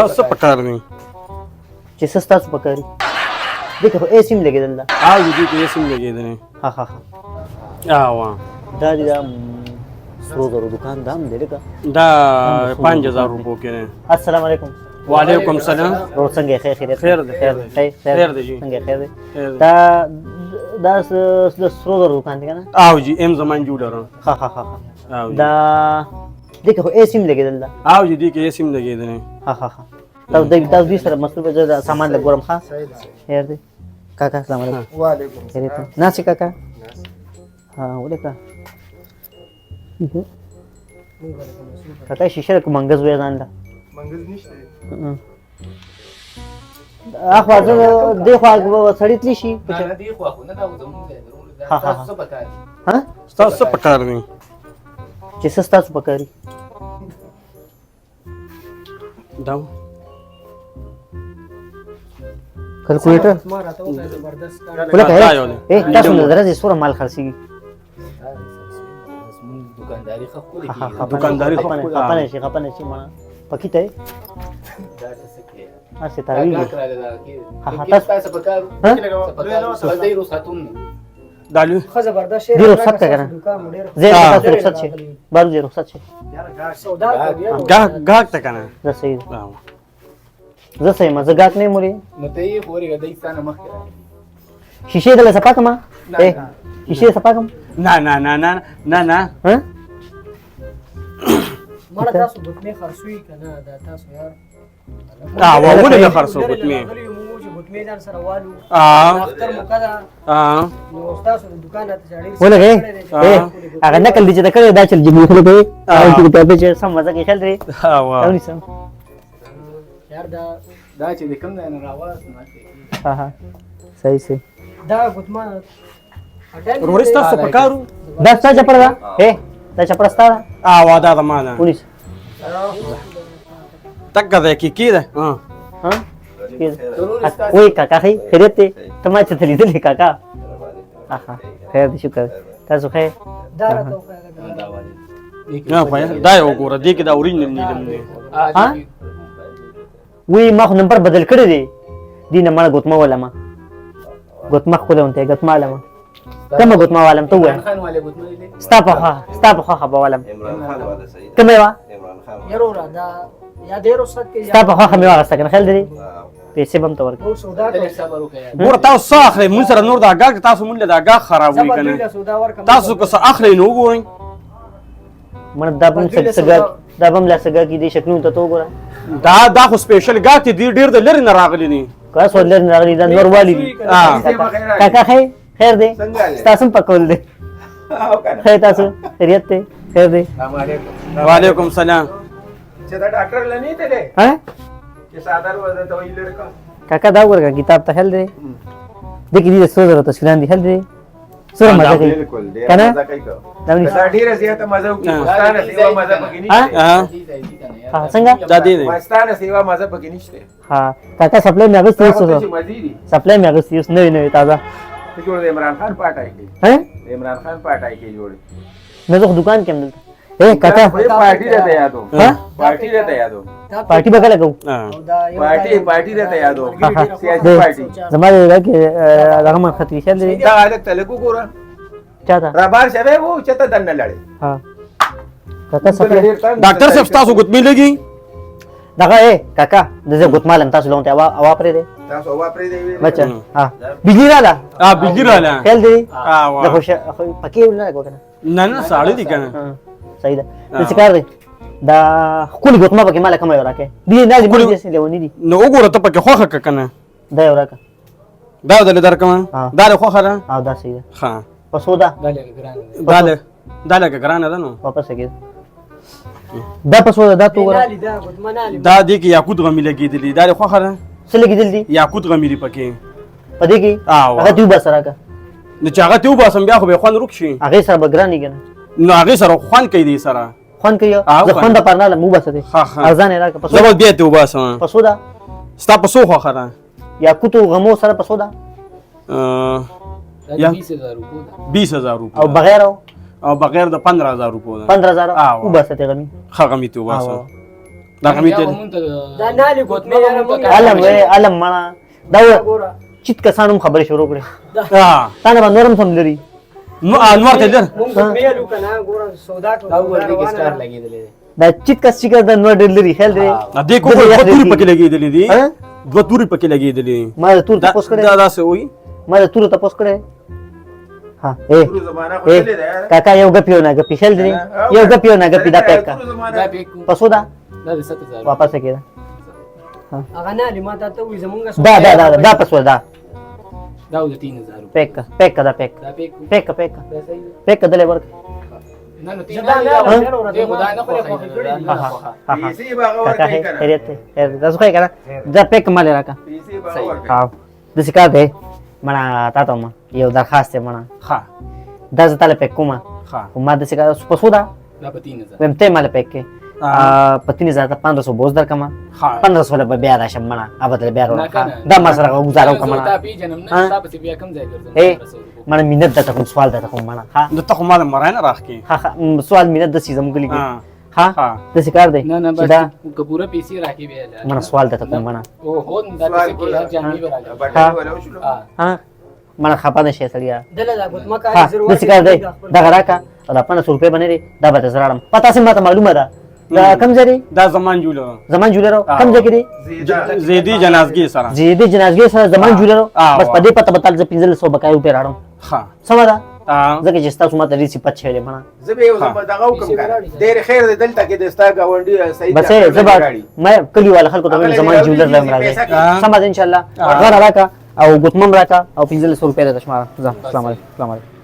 ستاسو څه پکار دی؟ چې څه ستاسو پکار دي؟ دې کې خو ایسي هم لګېدل ده. او دې کې ایسي هم لګېدلی. ها ها ها. اوا دا دې دا سرو زرو دکان دا هم دی لکه دا 5000 روپو کې دی. السلام علیکم. وعلیکم سلام. ورور څنګه یې؟ خیر خیریت؟ خیر دی، خیر دی، خیر دی جی. څنګه یې؟ خیر دی. خیر دی. دا دا د سرو زرو دکان دی که نه؟ او جی، ام زمان جوړر. ها ها ها ها. او جی. دا دې کې خو ایسي هم لګېدل ده. او جی، دې کې ایسي هم لګېدلی. ها ها ها. تاسو د تاسو دوی سره مصروف زه دا سامان لږ ګورم. ښه خیر دی کاکا. السلام علیکم. وعلیکم. خیریت ناست یې کاکا؟ ها ولکه کاکا شیشه کوم منګز وې ځان له منګز نشته. اخوا زه دې خوا سړی تلی شي. نه نه، دی خو نه، دا زمونږ ځای دی. ها، ها، ها. تاسو څه پکار دي؟ ها ستاسو څه پکار دی؟ چې څه ستاسو پکار دي؟ دا کلکولیټر ما راته وکړه، زبردست کار. ولکه دا یو دی. اے تاسو نه درځي سوره مال خرڅېږي. زمونږ دکانداري ښه ښکلې ها، ها، کېږي. خفه دکانداري نه خو شي، ښکلې. خفه نه شي، خفه نه شي. مړه پکې ته دا څه کې هسې تاویږي. دا کړه دا کې ها، ها، تاسو پکار ها؟ څه پکار بس دی رخصتون. دا لوی ښه زبردست شی. دې رخصت که کنه؟ دکان مو ډېر زه ها. تاسو رخصت شي، بارو زه رخصت شي. سودا کوي. ګاک ګاک ته کنه؟ زه صحیح ده. او. زه صحیح یم، زه ګاک نه یم ورې. نو ته یې خورې دی ستانه مخکې راغلی. شیشې دله صفا کړم؟ نه، اے نه. شیشې صفا کړم؟ نه نه نه نه نه نه. ها مړه تاسو ګوتمې خرڅوي که نه؟ دا تاسو یار ا ولې نه خرڅو ګوتمې؟ راغلي یو موږ چې ګوتمې ځان سره والو. ا اختر موقع ده. ا نو ستاسو د دکان راته چې ډېر ولګې ها. اے هغه نقل دي چې د کړی دا چل جملې خلک کوي او چې په چې سم مزه کې خل درې. او ونیسم. یار دا دا چې د کوم ځای نه راواز نه کې. ها ها، صحیح صحیح. دا ګوتمه اټل. ورور ستاسو پکارو؟ دا ستا چپړه ده؟ اے دا چپړه ستا ده؟ ا وا، دا زما ده. ونیسه. تکه ده کې کې ده. ها ها وای کاکا، خی خیریت دی؟ ته ما چې ته لیدلې کاکا. ها خیر دی، شکر. تاسو خیر؟ دا راته وښایه. دا والي نه خو دا یو وګوره، دې کې دا اورینجنل نیلم دی. ها وی ما خو نمبر بدل کړی دی. دی نه مړه ګوتمه ولمه، ګوتمه ښکلې ونته ګوتمه لمه کومه ګوتمه والم ته ووایه. عمران خان والے ګوتمه دي. ستا په خوښه، ستا په خوښه به والم. عمران خان والا صحیح ده. کومه وه؟ عمران خان. یروره دا یا دې رخصت کې ستا په خوښه مې واخیسته که نه؟ خیال دی پیسې به هم ته ورکړې. او سودا ته کوي. لږ صبر وکړه یار. ګوره تاسو څه اخلئ؟ مونږ سره نور دا ګاک، تاسو مونږ له دا ګاک خرابوي زه به دوی که له نه؟ سودا ورکړم. تاسو که څه اخلئ نو وګورئ. مړه دا به هم څه څه ګاک، دا به هم لا څه ګاک دي. شکلونو ته ته وګوره. دا دا خو سپیشل ګاک دی، ډېر د لرې نه راغلي دي. که څو لرې نه راغلي، دا نور والي دي. ها. کاکا خیر خیر دی؟ څنګه دی؟ ستاسو هم پکول دی. او کنه. خیر تاسو خیریت دی؟ خیر دی. السلام علیکم. وعلیکم سلام. چې دا ډاکټر لنی ته دی ها چې صادر وزه ته ویل لرکا. کاکا دا وګوره کتاب ته، خیال دی دې کې دي څو زره تصویران دي. خیال دی څومره مزه کوي. بالکل ډیر کنه؟ مزه کوي. دا ونیسه. دا ډیره زیاته مزه وکړي. ها. ستانه سیوا مزه پکې ها؟ نشته. ها دي ځای دي کنه یار. ها، څنګه؟ دا دی دی. ستانه سیوا مزه پکې نشته. ها کاکا سپلای مې اخیستې دا خو اوس. څه مزې دي. سپلای مې اخیستې اوس، نوې نوې تازه. ته جوړ د عمران خان پاټای کې؟ ها د عمران خان پاټای کې جوړ. نه، زه خو دکان کې یم دلته. اے کاکا. خو یې پارټي راته یادو. ها پارټي راته یادو. پارټي به کله کوو؟ ها پارټي پارټي راته یادو، سیاسي پارټي. زما دې دا کې دغه من خطرې خیال دی. دا هلک ته لږ وګوره. چا ته؟ رابار شوی وو چې ته دننه لاړې. ها کاکا سپلای. ډاکټر صاحب ستاسو ګوتمې لګي؟ دغه اے کاکا د زه ګوتمالم تاسو لونته هوا هوا پرې دی. تاسو هوا پرې دی. بچا ها بجلی رااله. ا بجلی رااله. خیال دی. ا د خوش خو پکې نه لګو کنه؟ نه نه، ساړه دي کنه. ها صحیح ده. د څه کار دی؟ دا ښکلې ګوتمه پکې ماله کومه یو راکې دي؟ نه دي ښکلې- دي لیوني دي. نو وګوره ته پکې خوښه که کنه؟ دا یو راکه. دا دلې درکم. ها. دا له خوښه ده. او دا صحیح ده. ښه پسو ده. دا لږ ګران دی. دا له دا لږه ګرانه ده نو. واپس کې دا پسو ده، دا تو وګوره. نالي دا ګوتمه نالي. دا دې کې یاقوت غمي لګېدلي، دا له خوښه ده. څه لګېدل دي؟ یاقوت غمي دي پکې. په دې کې؟ آه. هغه ته وباسه راکه. نو چې هغه ته وباسم بیا خو به خوند ورک شي. هغې سره به ګران یې کنه؟ نو هغې سره خوند کوي، دې سره خوند کوي. آه، زه خوند. خوند دپاره نه لم، وباسه دې. ښه، ښه. ارزان یې راکه. پسو زه به بیا ته وباسم. پسو ده. ستا په څو خوښه ده؟ یاقوتو غمو سره پسو ده. دا یا. 20000 روپو ده. 20000 روپو. او بغیر او او بغیر د 15000 روپو ده. 15000. آه. وباسه ته غمي. ښه غمي ته وباسه. آه. دا غمی ته دا نالي ګوتمه یاره مونږ علم وې علم مړه دا ګوره چیت کسانو هم خبرې شروع کړې. ها تا نه به نور هم سم لري. نو انور ته لر مونږ ګوتمه الو کنه، ګوره سودا کو دا وګوره دې کې سټار لګېدلی دی. دا چیت کس چې دا نور ډېر لري خیال دی. دا دې کو دوه توري پکې لګېدلې دي. ها؟ دوه توري پکې لګېدلې دي. ما د تور دا تپوس کړی. دا داسې وایي. ما د تورو تپوس کړی. ها اے تورو زمانه خو اے تللې ده یاره. کاکا یو ګپ یو نه ګپی خیال دی، یو ګپ یو نه ګپی. دا پیک کا تورو زمانه دا پیک کو. پسو دا دا د 7000. واپس کړه. هغه نالي ما ته وې زمونږ دا دا دا دا پسو دا. دا د 3000. پیک کا، پیک کا، دا پیک. دا پیک کو. پیک کا، پیک کا. دا صحیح دی. پیک کا دلې ورک. نه نو تین زه دا نه نه دې خدای نه خوښه ده. ها ها ها ها پیسې به هغه کاکا ورکوي هی که نه؟ خیریت دی، خیر دی، تاسو ښه یې که نه؟ دا پیک مال راکا. پیسې به هغه ورکوي. ها داسې کار دی مړه، تا ته وم یو درخواست دی مړه. ښه. دا زه تاله پیک کومه. ښه. خو ما داسې کار پسو دا. دا په 3000. ویم ته مال پیک کې په 3000 ته 1500 بوز درکمه. ښه. 1500 له به بیا راشم مړه، هغه ته بیا نه راوړم. کنه. دا ما سره ګزاره وکړه زه مړه. تا پیژنم نه، ها؟ ستا پسې بیا کوم ځای ګرځم؟ ای مړه مینت درته کوم، سوال درته کوم مړه. ها نو ته خو مال مرای نه راخکې. ها ها سوال مینت داسې زموږ کلي کې. ها. ها ها. داسې کار دی نه نه چې بس دا که پوره پیسې راکې بیا لاړ. مړه سوال درته کوم مړه. او هو دا سوال پیسې کې کوله. هر جامې به راکړه. بټن ولا وشلو. ها. ها مړه خفه نه شې سړیه. دله دا ګوتمه ها کاري زر داسې کار دی، دغه راکه او دا 1500 روپۍ به نه دی، دا به درته زه راوړم. پته سم ماته معلومه ده دا کوم ځای دی. دا زمان جوړ. زمان جولر کوم ځای کې دی؟ زیدا. زیدی جنازګي سره. زیدې جنازګۍ سره زمان جولر. آه، بس په دې پته به تاله زه 1500 بقایا روپۍ راوړم. ښه. سمه ده؟ ها. ځکه چې ستاسو ماته ډېر صفت شوی دی مړه. زه به یو ځل دغه وکم کنه، ډېر خیر دی دلته کې د ستا ګاونډي سعید بس زه به ما کلیوالو خلکو ته وایم زمان جولر له راځي. سمه ده انشاءالله. غره راکه او ګوتمم راکه او 1500 روپۍ درته شماره. ځه، سلام علیکم، سلام علیکم.